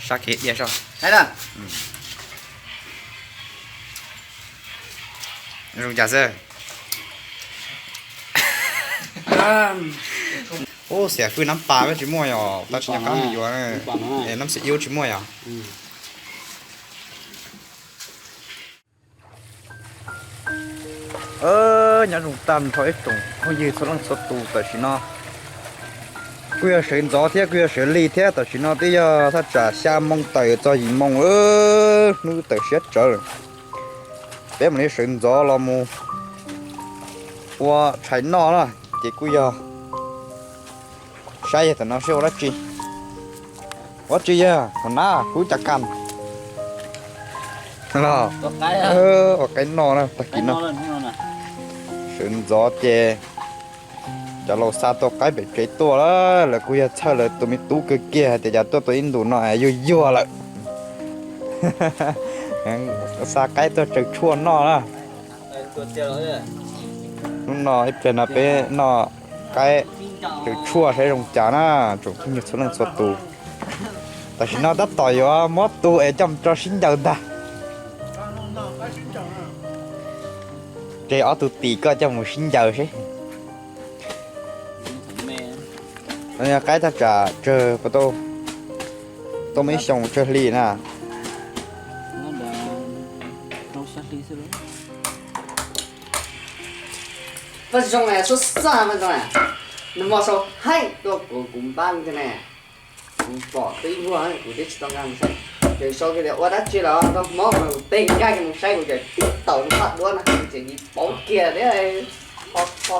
Sab kev diaj so. Zoo cas xwb. Ub, xiam fwj nab pas peb tsis muaj yom, tab sis nyob qab mus yuav, nab xim iub tsis muaj yom. Nyob zoo tag nrho ib tsoom phooj ywg txhua leej txhua tus tam sim no. Kuj yog sawv ntxov thiab kuj yog sawv lig thiab, tam sim no twb yog thaj tsam xya moo tawm txog yim moo, hnub twb tawm siab tsawv lawm. Peb mam li sawv ntxov los mus ua tshais noj na, ces kuj yog saib yog tam no seb ua dab tsi. Ua dab tsi yog hauv nab kuv cas kas los ua qaib noj na tag kis no. Sawv ntxov ces cov laus xa tau qaib pem tsev tuaj lawm, lawv kuj yog txhawj lawv tus me tub kawg kiag hais tias cas tuaj tau ib ntus no es yuag yuag lawm. Xa qaib tuaj tsaws tshuaj noj na. Hnub no ib pliag no peb noj qaib tsaws tshuaj saib zoo cas na, tsoom phooj ywg txhua leej txhua tus. Tam sim no tab tom yuav muab tu es coj mus tso sib ncaws ntag. Tseg ob tug tim koj coj mus sib ncaws seb. Qaib thaj tsam tsawg puas tau, tau muaj ib xyoos tsawg hli na. Paj Zoo, Paj Zoo, nws hmo sau heej tuaj kuv kuv npab ntag ne. Kuv pom twb ib vuag kuv twb tsis tau nkag mus saib. Ces sau tias ua dab tsi los tau hmo no kuv teg nkag mus saib kuv ces tib taus nws paj duab no ces yus pauv kiag thiab. Ho ho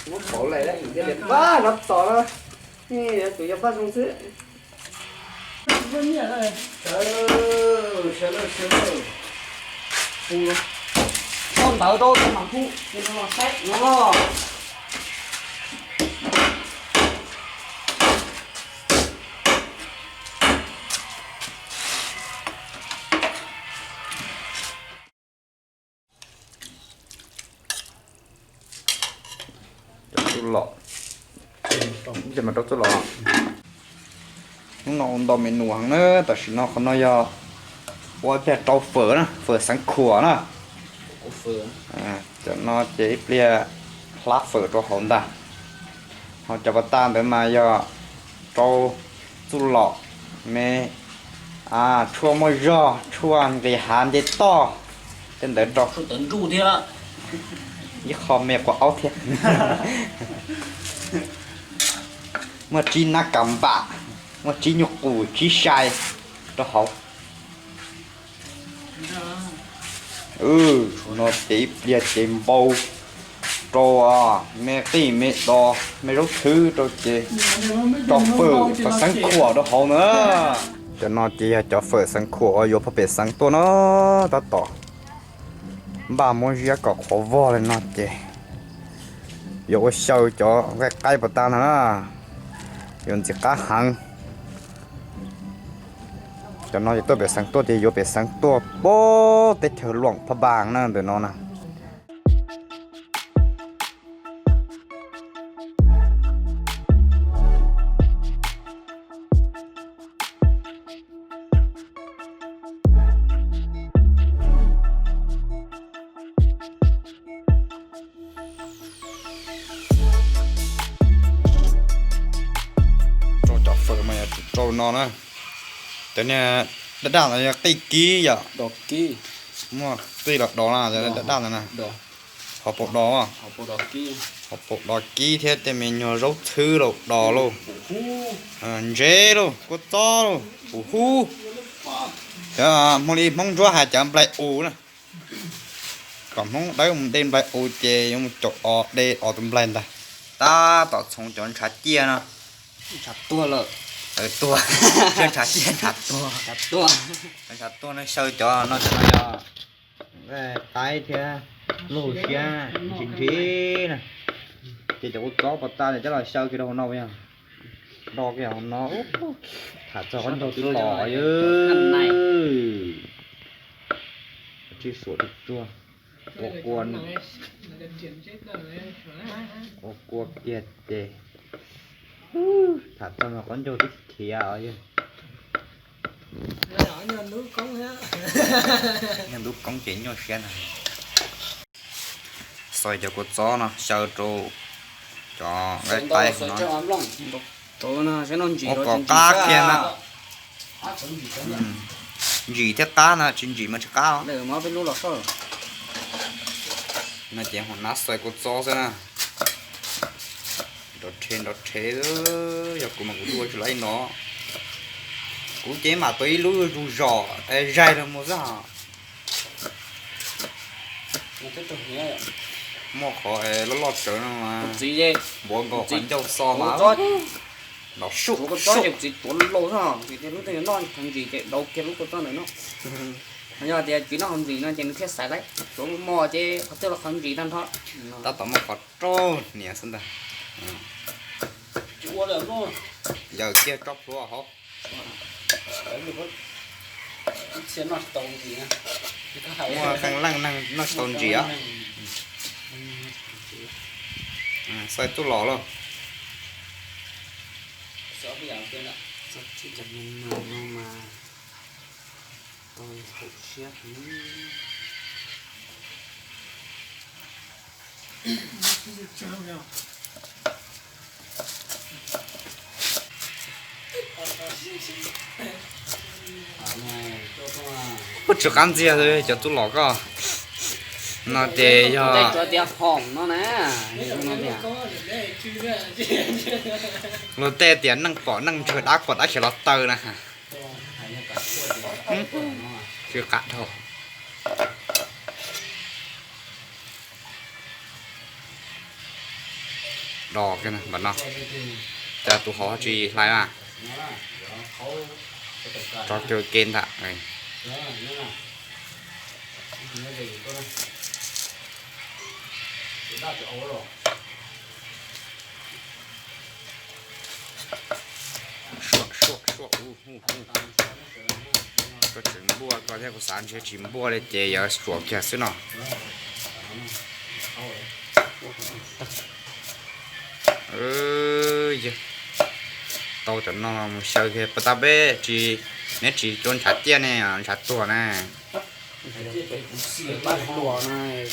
muab pauv lawm kuv thiaj li npaj no tos no. Tus yog Paj Zoo xwb. Txhob ntawd rau tau mam hu ces nws los saib no. Cov txuj lom, ces mas rau txuj lom. Hnub no ua ntau me nus heev na, tam sim no qhov no yog ua ib pliag rau fawm na, fawm xeev khuam na. Cov no ces ib pliag hlab fawm rau hauv ntag. Ho cov pas tas ntawd mas yog rau txuj lom me, tshuaj muaj zog, tshuaj nqis hav nce toj, tej ntawd rau. Ib qho me quav aub thiab. Muaj tsib nab kas npam, muaj tsib nyuj qus tsib sai rau hauv. No ces ib pliag ces npau rau me qij me dos me zaub txhwb rau ces rau fawm fawm xeev khuam rau hauv na. Cov no ces yog cov fawm xeev khuam uas yuav pem xeev tuaj na. Tab tom npaj muab ziab kom qhuav vog li no ces yuav ua xyaw cov nqaij qaib pas tas no na, yuav ntxim qab heev. Cov no ces tuaj pem xeev tuaj ces yuav pem xeev tuaj puag teb chaws Luam Phaj Npas na ntawm no na. Rau cov fawm mas yog rau no na. Cov niag daj daj no yog qij kib yom. Muaj qij los dos na, cov daj daj no na. Hauv paus dos, hauv paus dos kib thiab tej me nyuag zaub txhwb los dos lauj, ntsev lauj, kua txob lauj, pum hub. Cov Hmoob li Hmoob Ntsuab hais cov nplaig us na. Kom Hmoob dawb mus de nplaig us ces yuav mus caum os de os tus nplaig ntag. Tab tom txhoov cov ntshav ciaj no. Ntshav tuag lawm. Tuag. Ntshav ciaj ntshav tuag. Ntshav tuag no xyaw cov no, cov no yog qaib thiab lub siab ntsis ntsis na. Ces cov kua txob pas tas coj los xyaw kiag rau hauv no yog do kiag hauv no. Tham txog qhov nrog twb los yog tsib suam tsuag tsuag. Ua kua, ua kua kiag ces Tham txog qhov ncauj twb khiav os yog. Yog ntub koob ces nyuaj siab na. Xaws cov kua txob no xyaw rau cov nqaij taib no. Ua kom qab kiag na. Ntsim thiab qab na, tsis ntsim mas tsis qab. No ces ho nab xaws kua txob xwb na. Nrov rhe nrov rhe, yog kuv mas kuv luaj tsis laib no. Kuv ces mam tau ib lub zug zos zaig los mus xwb. Muaj qhov loj loj tsawv no mas npuav nkaus qhov ncauj xo mas nrov suj suj. Txiv tuav lauj xwb, lub twg noj qhov ntsis ces dau kiag lub kua txob ntawd no. Yog tias tsis noj qhov ntsis no ces nws thiaj xaiv laib, tuav mos ces qhov twg los qhov ntsis tag nrho. Tab tom muaj qhov rau hniav xwb ntag. Yawm kiag tsob plhuav hauv. Muaj qee leej neeg noj tsis tau ntsis os. Xaws tub los lauj. Ub, tsw qab ntxiag cov tub los koj no ces yog luag tej tias neeg pom neeg ntswg dab kuam dab xyov los taw na. Tsw qab dhau. Dos kiag no, cas tus hauv tsis hlais na. Tso kiag ke ntag. Suam suam suam. Koj tseem npuaj koj thiab, kuv xav ntshe tsis npuaj li ces yuav suam kiag xwb no. Tau cov no mus xyaw kiag puas tau peb tsis, neb tsis rau ntshav ciaj ne, ntshav tuag na.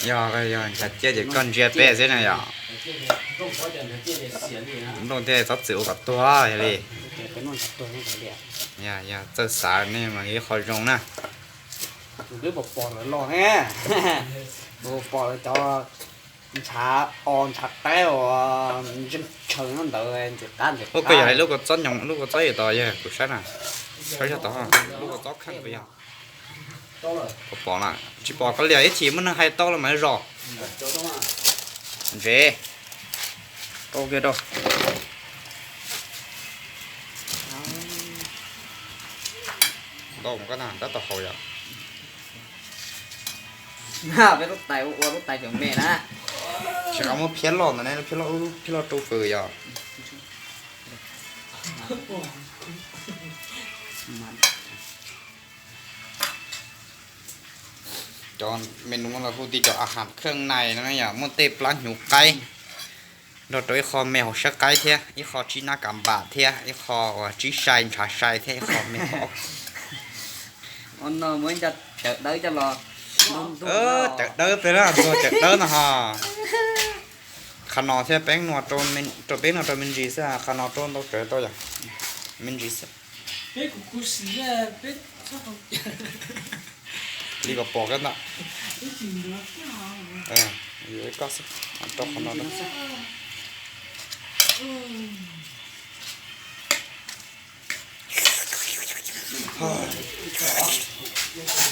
Yog, yog ntshav ciaj ces koj ntsia peb xwb na yom. Nplooj thiaj txhob txwm ua kom tuag yog li. Yog, yog txawj xav nej mas ib qho zoo na. Pom lawv los ne, pom lawv cov ntshav o ntshav qaib uas ntshaw ntawd ntxim qab ntxim qab. Yog lub kua txob nyoos, lub kua txob yog tod yog kuv saib na, saib zog tod, lub kua txob kheej puas yog? Pom na, tsis pom koj liam ib chim muaj neeg hais tau los mas zos. Ntsev, tau kiag rau. Ntau koj na, tab tom haus yom. Peb lub tais ua lub tais cov me na. Tsis qab muab phiab loj ntawd ne, phiab loj, phiab loj rau fws yom. Cov menu no los hu tias cov a has kheej nais no yom, muaj tej plab hnyuv qaib nrog rau ib qho me hauv sab qaib thiab, ib qho tsib nab kas npam thiab, ib qho uas tsib sai ntshav sai thiab, ib qho me hauv. Cawv dawb peb na, ntxuag cawv dawb no ho. Qhov no thiab peb nua rau peb nua rau me ntsis xwb, qhov no rau ntau tsawv tau yom, me ntsis xwb. Li kom pom koj ntag. Koj xwb, rau qhov no.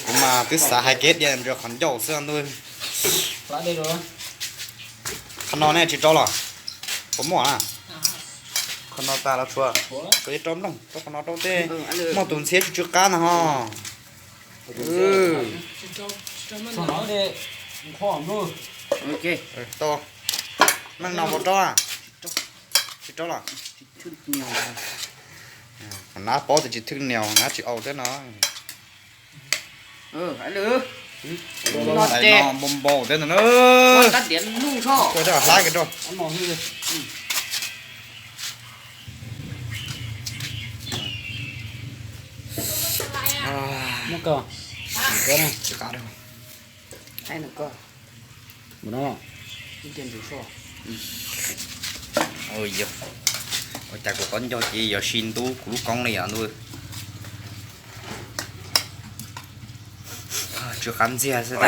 Kuv mas twb xav hais kev diam ntawm qhov ncauj xwb ntuj. Qhov no nej tsis rau los? Puas muaj na? Qhov no tas los tshuav, tshuav ib rau nplooj, rau qhov no rau tej muaj tus ntxhiab tsw tsw qab na ho. Tau. Meej no puas rau? Tsis rau los? Nab paub tias tsis thwj nias, nab tsis au thiab no. Npau npau thiab no. Hlab kiag rau. Muab koj, koj na. Tsis qab rau. Mus no. Ua cas kuv qaub ncaug ces yuav si ntub kuv lub koob li os ntuj. Tsw qab ntxiag xwb.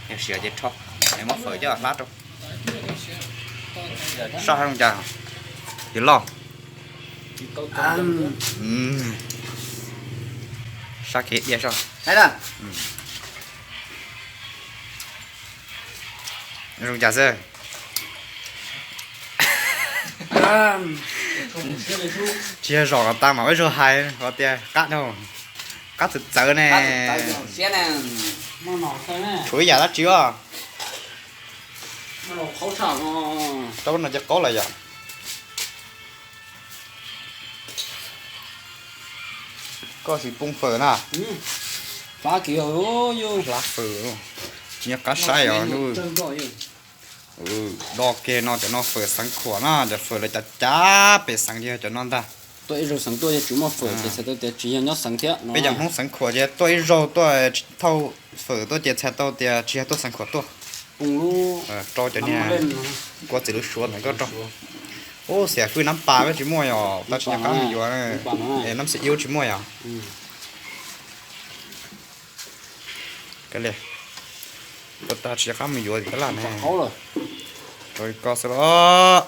Yog siav ces rho, es muab fawm coj hlab rau. Soj hab zoo cas? Yog loj. Sab kev diaj soj. Zoo cas xwb? Tsis yog zaum los tas mas ua ib zaug hais hais tias qab dhau, qab txawv txawv ne. Tshuav ib yam dab tsi os. Rau no ces qaub lawm yom. Koj tsis poob fawm na. Hlab fawm, tsis nyob qab saib os. Do ke no cov no fawm xeev khuam na, cov fawm lawv cav cav pem xeev ces yog cov no ntag. Tuaj ib zaug xeev tuaj yog tsis muaj fawm ces txhais tau tias tsis yog nyob xeev thiab no. Peb cov Hmoob xeev khuam ces tuaj ib zaug tuaj thauj fawm tuaj ces txhais tau tias tsis yog tuaj xeev khuam tuaj. Rau cov niag kua txiv lub suav ntawd koj rau. Ub, xiam fwj nab pas peb tsis muaj yom, tau tsis nyob qab mus yuav. Es nab xis iub tsis muaj yom. Ua tag tsis nyob qab mus yuav tab laj ne. Rau koj xwb los.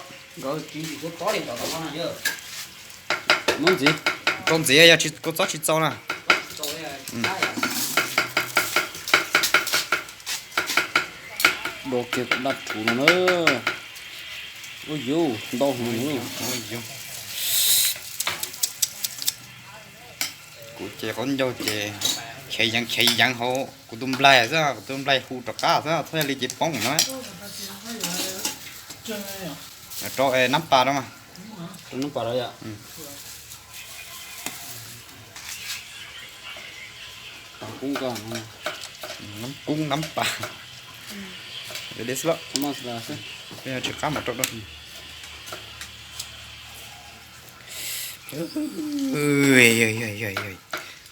Txaus ntxiv, yog tsis kua txob tsis txaus na. Do kiag kuv dab rhuv no na. Ua yuv ntau hwv. Kuv ces qaub ncaug ces khiav yeev khiav yeev hauv kuv tus nplaig xwb, kuv tus nplaig hu rov qab xwb, txhob yog li ces poob no. Rau nab pas rau mas. Rau nab pas rau yom. Nab kub nab pas. Tsis qab mas rau.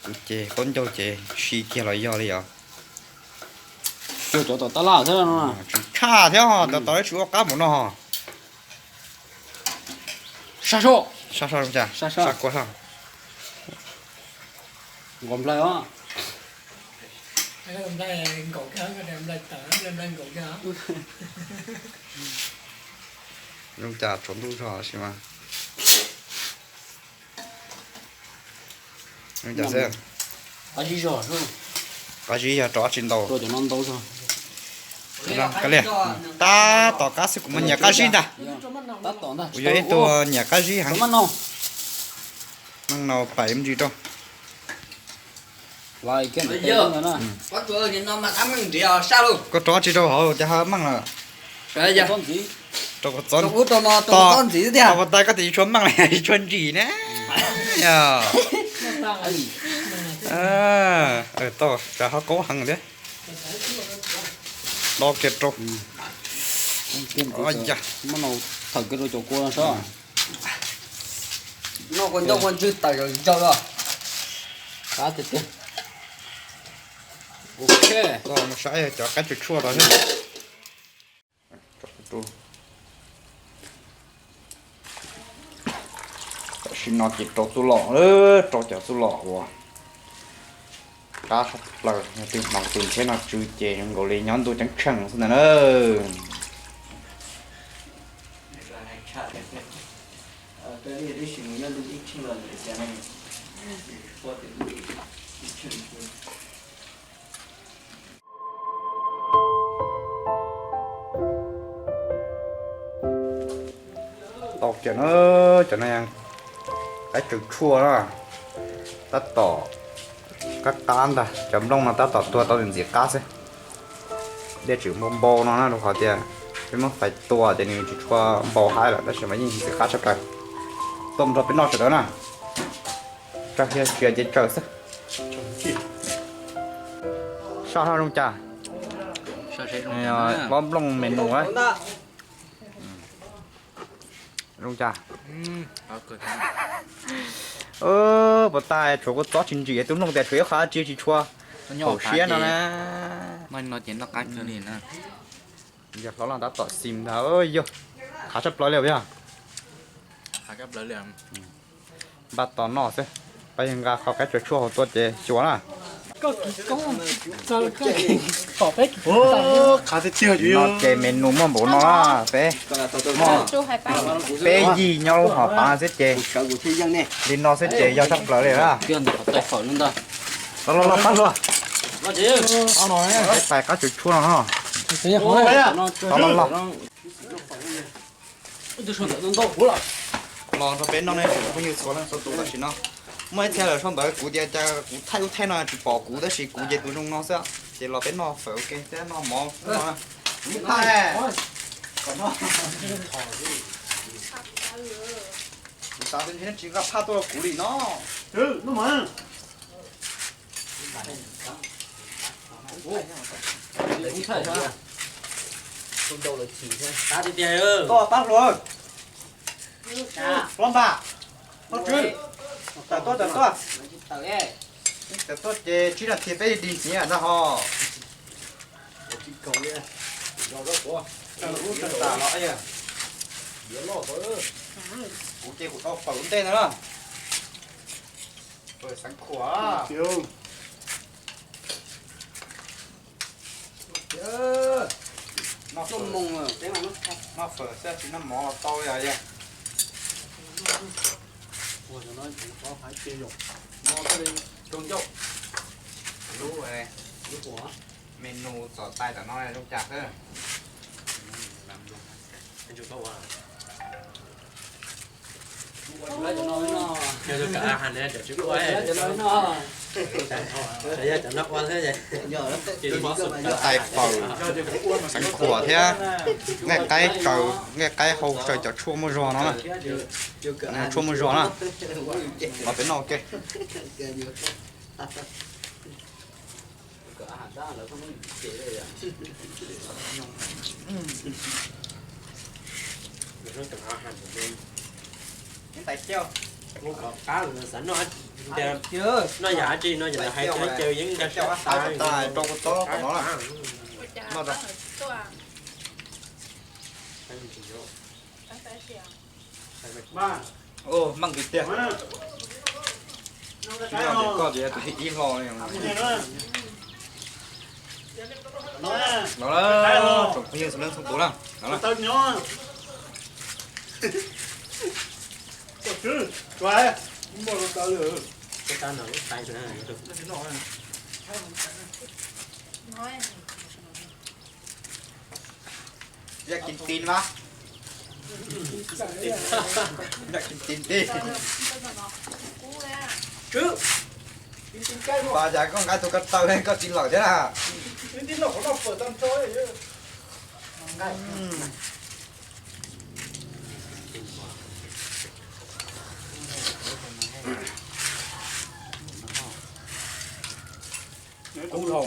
Kuv ces qaub ncaug ces si kiag los yog li os. Tsuas cov tom tab laj thiab no. Tsis tshaj thiab, tom tom tsis ua qab mus no. Sab so, sab so, sab kua so. Nkaus nplaig os. Zoo cas tsaus ntuj zog sis mas. Zoo cas xwb. Qab zib yog rau dab tsi ntau. Tab tom qab xwb kuv mas nyiam qab zib ntag. Kuv yog ib tug nyiam qab zib heev. Meej no pais ib ntsis rau. Koj rau dab tsi rau hauv cas ho meej lawm? Rau koj txob ntxiv, tau pas tas koj tias tsis tshua meej li, tsis tshua ntsim ne. Tau, tsam ho qaub heev thiab. Do kiag rau. Muab no thawm kiag rau cov kua no saib. Noj kua ncauj kua ntswg tawm zaum zaws os. Qab tiag tiag. Ok, koj mus saib cov qaib tsw tshuaj tod thiab. Tam sim no ces rau txuj lom, rau cov txuj lom uas qab tshaj plaws, yog twg hmoov tus ntshiab no tsw ces zoo nkaus li nyob ntuj ceeb tsheej xwb ntag na. Tau kiag na, cov no qaib tsw tshuaj na, tab tom qab qab ntag, cov nplooj no tab tom tuag tau ntxim qab xwb. Dej tseem npau npau no na, rau qhov tias peb muab fais tua ces nws tsis tshua npau haib lawm, tab sis mas yeej ntxim qab tshaj plaws. Tuaj mus nrog peb noj sawv daws na. Tsawg, yog tsis yog ces tsawg xwb. Soj no zoo cas? Pob nplooj me nus. Zoo cas? Puas tas tshuav kua txob tsis ntsim, tus mloog tias tshuav ib qho dab tsi tsis tshua haum siab no na. Yog hlob los tab tom xim ntag, yog qhav tshaj plaws li yog. Npaj tos noj xwb, pab yawg nqa qhov qaib tsuas tshuaj hauv tuaj ces xyuas na. No ces menu muaj npaum no na, peb, peb yig nyob lub hauv pav xwb ces li no xwb ces yog tshaj plaws li na. Los los los pab luag. Peb pais qab tsuas tshuaj no. Los los los. Los nrog peb noj nej tsoom phooj ywg txhua leej txhua tus tam sim no. Muaj ib txhia lawm sau ntawv kuv tias cas kuv thaij lub thaij no tsis pom kuv tab sis kuv ces tus zoo no xwb ces los peb noj fawm ua ke thiab noj mov no. Kuv thaij kom noj. Kuv xav tias ntshe nej tsis nqa phaj tuaj rau kuv li no. Koj pab hluas, hlob npam, hlob tswb, tawm tuaj, tawm tuaj. Tawm tuaj ces tsib nas this peb dig hnyiv ntag ho. Kuv ces kuv tau fawm ua ntej ntag na. Fawm xeev khuam. Noj fawm xwb tsis noj mov los tau li os. Lub menu txom tais tam no zoo cas xwb. Tais fawm, xeev khuam thiab nqaij qaib tsaws, nqaij qaib hau tsaws cov tshuaj muaj zog no na. Tshuaj muaj zog na. Los peb noj ua ke. Noj yam dab tsi no ces lawv hais tias caw yeeb nqa tas rau kua txob tom no na. Meej tiag tiag. Tsis yog tias koj ces yog tus thib ib hlo li. No na, tsoom phooj ywg txhua leej txhua tus na. Yaj kin tin mas. Yaj kin tin tij. Pas cas koj nqa tus ko taw koj tsis lawm thiab na. Kub hlo.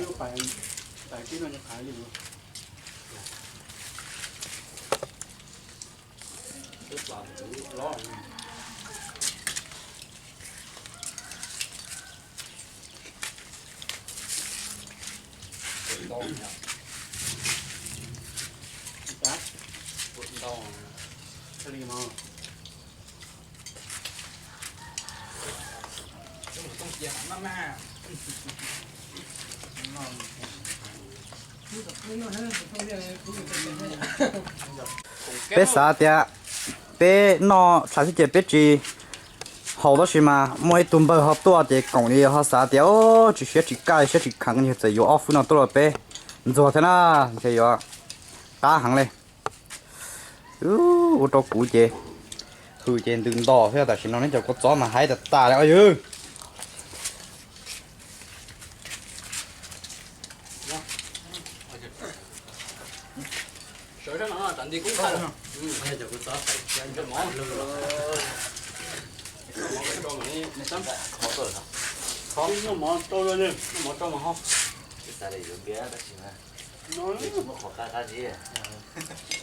Peb xav tias peb noj tshav xwb ces peb tsis haus, tab sis mas muaj ib tug npawg ho tuaj ces koom li ho xav tias tsis siab tsis kaj siab tsis kheev, yog txawm yuav ob fwb no tuaj rau peb ntxuag thiab na, ntshe yuav qab heev li. Ua rau kuv ces hws ces ntws nto thiab, tam sim no neb cov kua txob mas haib tas tas li os ywg.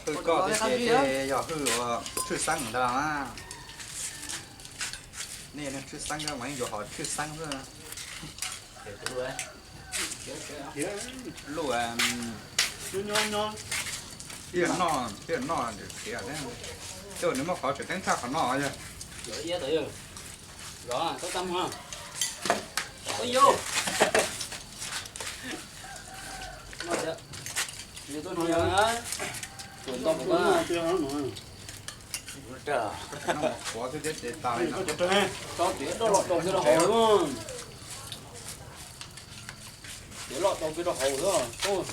Hwj koj thiab ces yog hwj ua tshwj xeeb ntag na. Nej tshwj xeeb, mas yuav hov tshwj xeeb xwb. Luj, ib yam noj, ib yam noj ntawm txiav thiab. Tej uas nws muaj qhov tseem ceeb tshaj qhov no yog. Qhuav xwb thiab ces tas li no. Tso tiav loj tau kiag rau hauv. Tiav loj tau kiag rau hauv xwb.